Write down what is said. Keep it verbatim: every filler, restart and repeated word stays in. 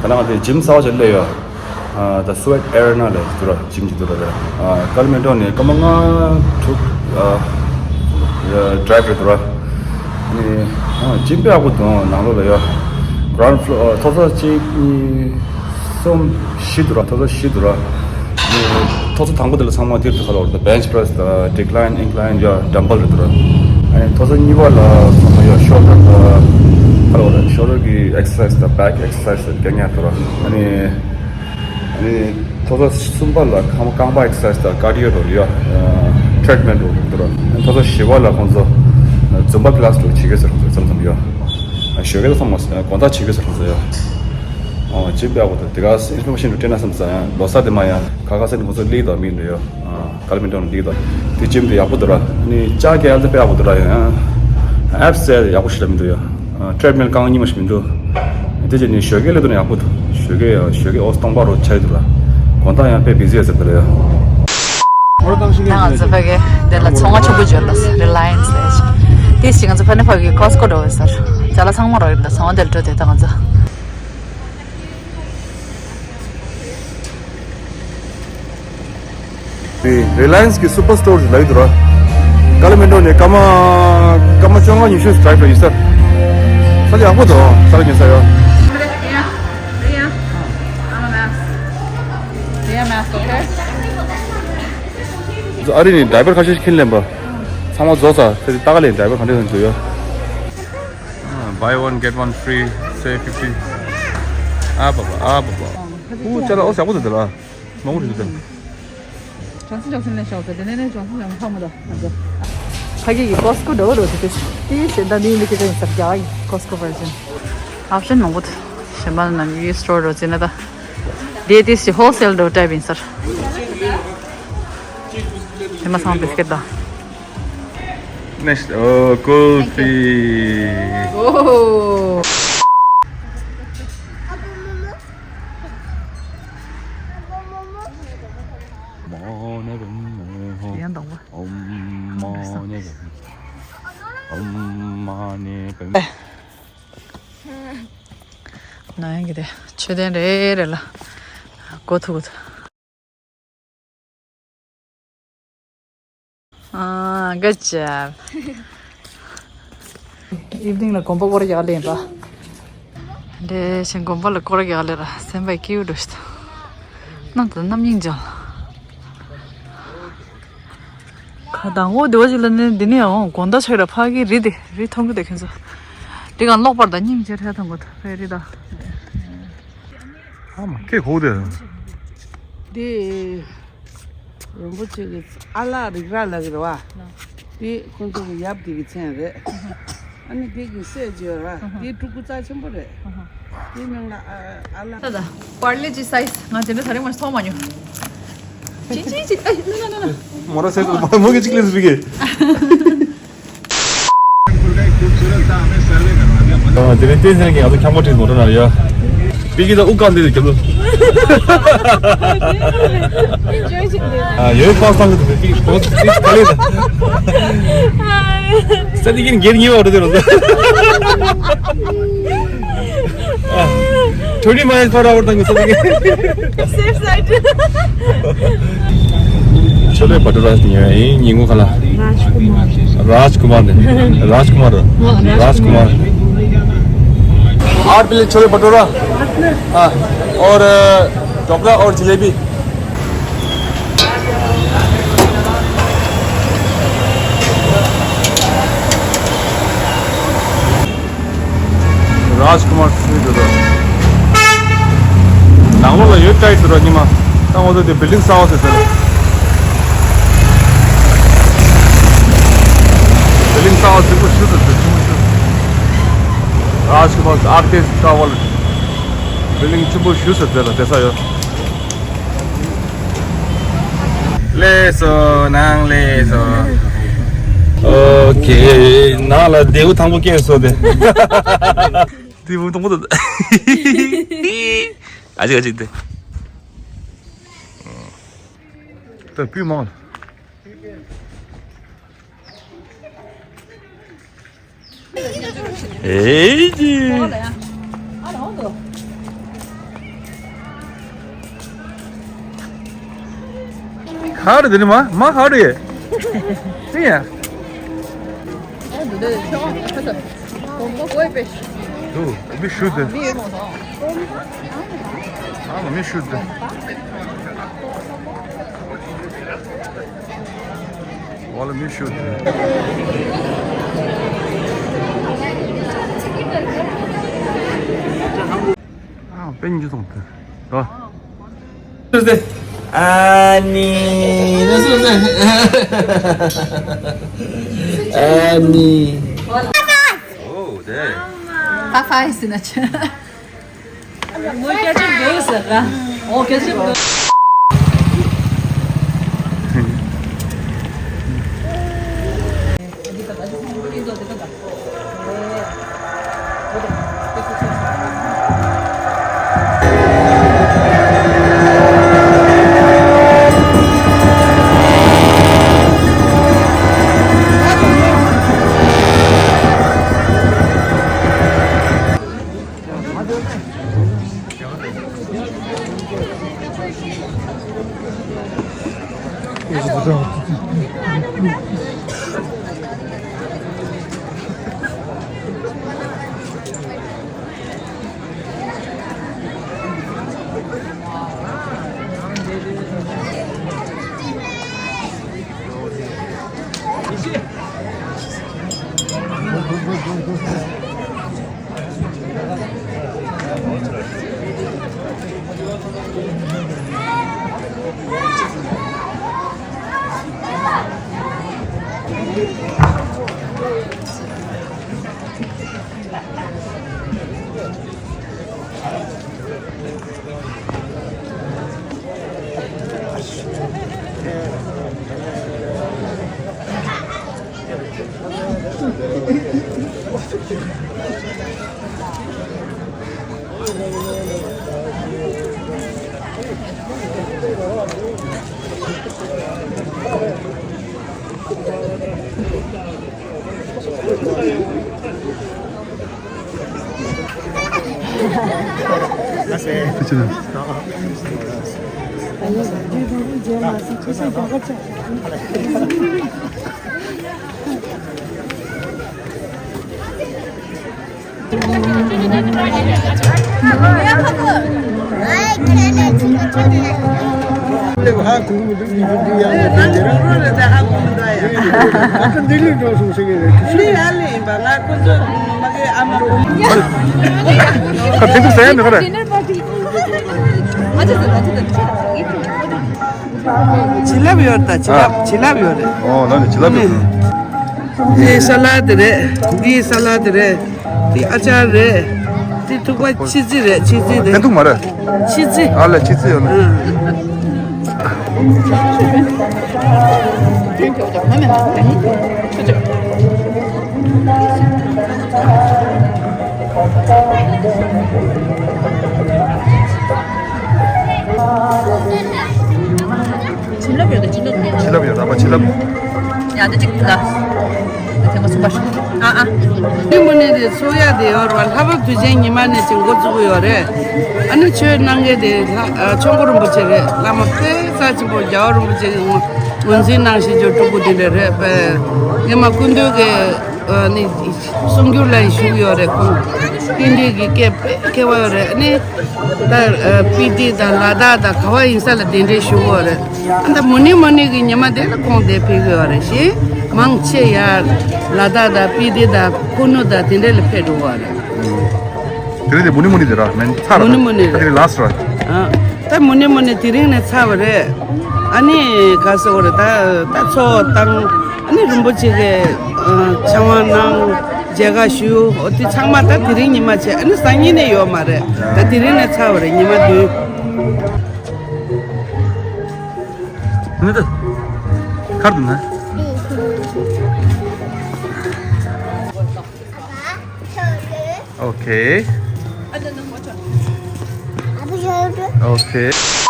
ད་ནང་དེ་ཇིམ་གསར་པ་ཅིག་སླེབས་ཡོད། ཨ། ད་Sweat Arena་ལབ་ཅིག་འདུག་ར། ཇིམ་ཅིག་འདུག་ར། ད་ཨ་ཀ་ལི་མན་ཊོ་ནས་སྐར་མ་ལྔ་དྲུག་ཨ་ཌ་རའིབ་རེད་འདུག་ར། ཨ་ནི་ཨ་ཇིམ་དཔེ་ཡག་པོ་འདུག་ནང་ལོགས་ལ་ཡ། གྷ་རའུན་ཌི་ཕི་ལོར་མཐོ་ས་གཅིག་གཉིས་གསུམ་བཞི་འདུག་ར། མཐོ་ས་བཞི་འདུག་ར། མཐོ་ས་དང་པོ་དེ་ལ་ཚང་མ་དེ་རེད་འདུག་ཁ་ལོ་རེད། ད་bench press་དང་decline incline་ཡ་dumbbell་རེད་འདུག་ར། ཨ་ནི་མཐོ་ས་གཉིས་པ་ལ་ཚང་མ་ཡ་shoulder་དང་ཁ་ལོ་རེད། shoulder་གི་exercise་དང་back exercise་རྐྱང་རྐྱང་འདུག་ར། ཨ་ནི་ཨ་ནི་མཐོ་ས་གསུམ་པ་ལ་རྐང་པ་རྐང་པ་exercise་དང་cardio་རོ་ཡ་treadmill་རོ་འདུག་ར། ཨ་ནི་མཐོ་ས་བཞི་པ་ལ་ཁོང་ཚོ་Zumba class་རོ་བྱེད་ཀྱི་ཟེར་ཁོང་ཚོ་མཚམས་མཚམས་ཡ། ཞོགས་ཀས་ལ་ཚང་མ་དགོང་དག་བྱེད་ཀྱི་ཟེར་ཁོང་ཚོ་ཡ། ཨོ་ཇིམ་དཔེ་ཡག་པོ་འདུག་དེ་ག་ཨིན་ཕོར་མེ་ཤིན་རུ་སྤྲད་ན་བསམ་ས་ཡང་ལོ་གསར་དེ་མ་ཡང་ཁ་ཁ་སེ་ནི་ཁོང་ཚོ་ལིག་དང་མིན་འདུག་ཡོ། ཨ་ཀ་ལི་མན་ཊོ་ནི་ལིག་དང་དེ་ཇིམ་དེ་ཡག་པོ་འདུག་ར། ནི་ལྕགས་ཀྱི་ཨལ་དེ་དཔེ་ཡག་པོ་འདུག་ར། ཡང་ཨེབ་སི་ཡག་པོ་ཞིག་ལ་མི་འདུག་ཡོ། ཨ་ཊེ་རེཌ་མིལ་རྐང་གཉིས་མ་ཞིག་མི་འདུག་དེ་རྗེས་ནི་ཞོགས་ཀས་སླེབས་དུས་ནི་ཡག་པོ་འདུག་ཞོགས་ཀས་ཡང་ཞོགས་ཀས་ཨོ་སྟོང་པ་རུ་ཆགས་ཡོད་འདུག་ར། དགོང་དག་ཡང་དཔེ་བི་ཟི་ཡོད་ཟེར་འདུག་ར་ཡོ། ད་ང་ཚོ་ཕ་གི་དེ་ལ་ཚོང་ཁང་ཆེན་པོ་འབྱོར་ལ་Reliance་ལས་ཅིག་དེ་ཞིག་ང་ཚོ་ཕ་ནི་ཕ་གི་Costco་འགྲོ་བའི་སར་ཅ་ལག་ཚང་མ་རག་ཡོད་འདུག་ཚོང་ཁང་དེ་ལ་འགྲོ་དེ་ད་ང་ཚོ། དེ་Reliance་གི་Super Store་ལ་ཡོད་འདུག་ར། ཀ་ལི་མན་ཊོ་ནས་སྐར་མ་སྐར་མ་བཅོ་ལྔ་ཉི་ཤུ་ཌ་རའིབ་ཡིན་ས། ས་ཆ་ཡག་པོ་འདུག་ས་ཆ་ཉོ་ས་ཡོད། ཨ་རི་ནས་ཌའི་པར་ཁ་ཤས་ཤིག་ཁྱེར་ལེན་པ། ཚང་མ་རྫོགས་ཚར། དེ་ལྟ་ག་ལེན་ཌའི་པར་ག་འདྲ་ཡོད་འདུག་ཡོད། Buy one get one free, save fifty. ཨ་བ་བ་ཨ་བ་བ། ཨུ་ཅ་ལག་ཨོ་ཡག་པོ་འདུག་དེ་ལ། མང་པོ་རེད་འདུག་དེ་ལ། ཕ་གི་གི་Costco་འདྲ་བོ་རེད་དེ། དེ་གཞན་དག་འདི་ཡིན་འདུག་ཁྱེད་ཚོ་ཡིན་ས་རྒྱ་གི་Costco་version། ཨོབ་ཤན་མང་པོ་འདུག་གཞན་པ་ནང་ཡུ་ཨེས་སི་སི་ཊོར་འགྲོ་ཟེར་ན་ད། དེ་དེ་ཞིག་ཧོལ་སེལ་འགྲོ་ཊའིབ་ཡིན་ས་རེད། དེ་མ་ཚང་བིས་ཀེཊ་དང་། Next, oh, cool feet. Oh. ཡང་དང་པོ། ཨོམ་མ་ཎི་པདྨེ། ཨོམ་མ་ཎི་པདྨེ། ན་ཡང་གི་དེ་མཆོད་རྟེན་རེ་རེ་ལ་སྒོ་ཐུག་གི་འདུག་ཨ། Good job. ཨིབ་ནིང་ལ་དགོན་པ་སྐོར་རྒྱག་ལེན་པ། འདྲེ་ཞིང་དགོན་པ་ལ་སྐོར་རྒྱག་ལེ་ར་སེམས་པ་སྐྱིད་འགྲོ་ཞིག་ནང་དུ་རྣམ་སྙིང་རྗེ། ཁ་དང་འོ་དེ་བ་ཞིག་ལ་ནི་འདི་ནི་ཡང་དགོང་དག་ཆགས་ར་ཕ་གི་རི་དེ་རི་མཐོང་གི་དེ་ཁྱོད་ཚོ། དེ་གང་ལོག་པར་དང་སྙིང་རྗེ་རེ་མཐོང་གི་འདུག་ཕའི་རི་དང་། ཨ་མ་ཁེ་ཁོག་དེ། དེ་རིན་པོ་ཆེ་གི་ཨ་ལགས་རིགས་ར་ལགས་རེད་བ། དེ་ཁོང་ཚོ་གི་ཡབ་དེ་གི་མཚན་རེད། ཨ་ནི་དེ་གི་སྲས་ཅིག་ཡོད་ར་དེ་ཕྲུ་གུ་རྩ་ཆེན་པོ་རེད། དེ་མིང་ལ་ཨ་ཨ་ལགས། ད་ད་པར་ལེ་ཇི་སའི་ང་དེ་འདྲ་ད་རེས་མ་མཐོང་མ་མྱོང་། ཅི་ཅི་ཅི་ཨ་ནོ་ནོ་ནོ་ནོ། མོ་ར་སའི་མོ་གི་ཅིག་ལེན་སུ་བི་གེ། དེ་ནས་བསྟན་འཛིན་གྱིས་ང་ཚོ་ཁྱམས་པ་ཁྲིད་མོ་ཊ་ནང་ཡ། པི་ཀི་ད་དབུ་བཀག་འདི་རྒྱབ་ལོ། ཨ་ཡོད་པ་སང་གི་པི་ཀི་པོ་ཏི་ག་ལེ་ད། ས་དེ་གིན་སྒེར་ཉེ་བ་འགྲོ་དེ་རོ། Twenty miles per hour དང་གི་ས་དེ་གིན། Safe side. Chole भटूरा नहीं है, ये नींबू खाला। राजकुमार। राजकुमार ने। राजकुमार। राजकुमार। आठ प्लेट छोले भटूरा। हाँ। और, अ, ढोकला और जलेबी। རཱཇ་ཀུ་མར་སི་ཊི་རི་ཊི་འདུག་ནང་ལོགས་ལ་ཡོད་ཀྱི་འདུག་ར། ཉི་མ་ད་ང་ཚོ་དེ་བིལ་ཌིང་གསར་པ་ཟེར་ཟེར། བིལ་ཌིང་གསར་པ་ཆེན་པོ་ཞིག་ཟེར་ཟེར། ཆེན་པོ་ཞིག་རཱཇ་ཀུ་མར་སི་ཊི་རི་ཊི་ཨར་ཀེ་གསར་པ་ལ་བིལ་ཌིང་ཆེན་པོ་ཞིག་ཟེར་ཟེར་ལ་བསྡད་ས་ཡོད། ལགས་སོ། ནང་ལགས་སོ། ཨོ་ཁེ། ནང་ལ་རྡེའུ་དང་པོ་སྐྱེས་སོ་དེ། རྡེའུ་དང་པོ་དེ། ཨ་ཅིག་ཨ་ཅིག་དེ། ད་སྤུས་མང་། ཨེ་ཅི། How do you, ma? Ma, how do you? Yeah. Dude, we should. Ah, we should. Well, we should. ཨ། དཔེ་མི་སྲིད་ཏོ། ཨ་ནི། ཨ་ནི། Oh, damn. Five five is enough. ངོ་སྐད་ཆ་འདུག་ཟེར་ར། ཨོ་སྐད་ཆ་འདུག་བྱིན་རླབས་ཡོད་ད། བྱིན་རླབས། བྱིན་རླབས་ཡོད་རེད། ཨོ། ལགས་ནས་བྱིན་རླབས་ཡོད། འདི་ས་ལད་དེ་རེད། འདི་ས་ལད་དེ་རེད། འདི་ཨ་ཅར་རེད། འདི་ཐུག་པ་ཕྱེ་རྩི་རེད། ཕྱེ་རྩི་དེ། བན་ཐུག་མ་རེད། ཕྱེ་རྩི། ཨ་ལ། ཕྱེ་རྩི་ཡོད་ན། བྱིན་རླབས་ཡོད་དོ། བྱིན་རླབས་ཡོད། བྱིན་རླབས་ཡོད། ར་མ་བྱིན་རླབས། ཡ། འདི་གཅིག་ལ། འདི་ཐེངས་མ་གསུམ་པ་ཞིག་ཨ་ཨ། མི་མོ་ནི་དེ་ཚོགས་ཡ་དེ་ཡོད་ར། ལྷག་པར་དུས་ཆེན་ཉི་མ་ནས་ཅིག་འགོ་བཙུགས་ཡོད་རེད། ཨ་ནི་ཆོས་གནང་མཁན་དེ་ལྷ། ཨ། ཆོས་འཁོར་རིན་པོ་ཆེ་རེད། བླ་མ་དཔེ་རྩ་ཆེན་པོ་རྒྱལ་བ་རིན་པོ་ཆེ་ངོས་འཛིན་གནང་བཞིན་གྱི་སྤྲུལ་སྐུ་དེ་འདྲ་རེད་པས། ངས་མ་སྐུ་མདུན་གྱི་ཨ་ནི་གསུང་སྒྱུར་ལ་ཞུགས་ཡོད་རེད། ཁོང་རྟེན་འབྲེལ་གྱི་སྐལ་དཔེ་མཁས་པ་ཡོད་རེད། ཨ་ནི་ད་ཨ་སྤི་ཏི་དང་ལ་དྭགས་དང་ག་བ་ཡིན་ས་ལ་གདན་འདྲེན་ཞུ་གི་ཡོད་རེད། ཨ་ད་མུ་ནེ་མུ་ནེ་གི་ཉི་མ་དེ་ལ་ཁོང་དེ་ཕེབས་ཀྱི་ཡོད་རེད། ཞེས་མང་ཆེ་ཡར་ལ་དྭགས་དང་སྤི་ཏི་དང་ཁུ་ནུ་དང་དེ་འདྲ་ལ་ཕེབས་འགྲོ་གི་ཡོད་རེད། དེ་རིང་དེ་མུ་ནེ་མུ་ནེ་དེ་ར་མིན་ཚར་ར། མུ་ནེ་མུ་ནེ་ད་དེ་རིང་ལཱསི་ར། ཨ་ད་མུ་ནེ་མུ་ནེ་དེ་རིང་ནས་ཚར་བ་རེད། ཨ་ནི་ག་ཟེར་བ་རེད། ད་ད་ཚོགས་བཏང་། ཨ་ནི་རིན་པོ་ཆེ་གི་ཨ་ཕྱག་དབང་གནང་། མཇལ་ཁ་ཞུ། འོ་དེ་ཚང་མ་ད་དེ་རིང་ཉི་མ་བྱས། ཨ་ནི་སང་ཉིན་ནས་ཡོད་མ་རེད། ད་དེ་རིང་ནས་ཚར་བ་རེད། ཉི་མ་བདུན། ནི་ད་ཁར་དུ་ན། ཨོ་ཁེ། ཨོ་ཁེ།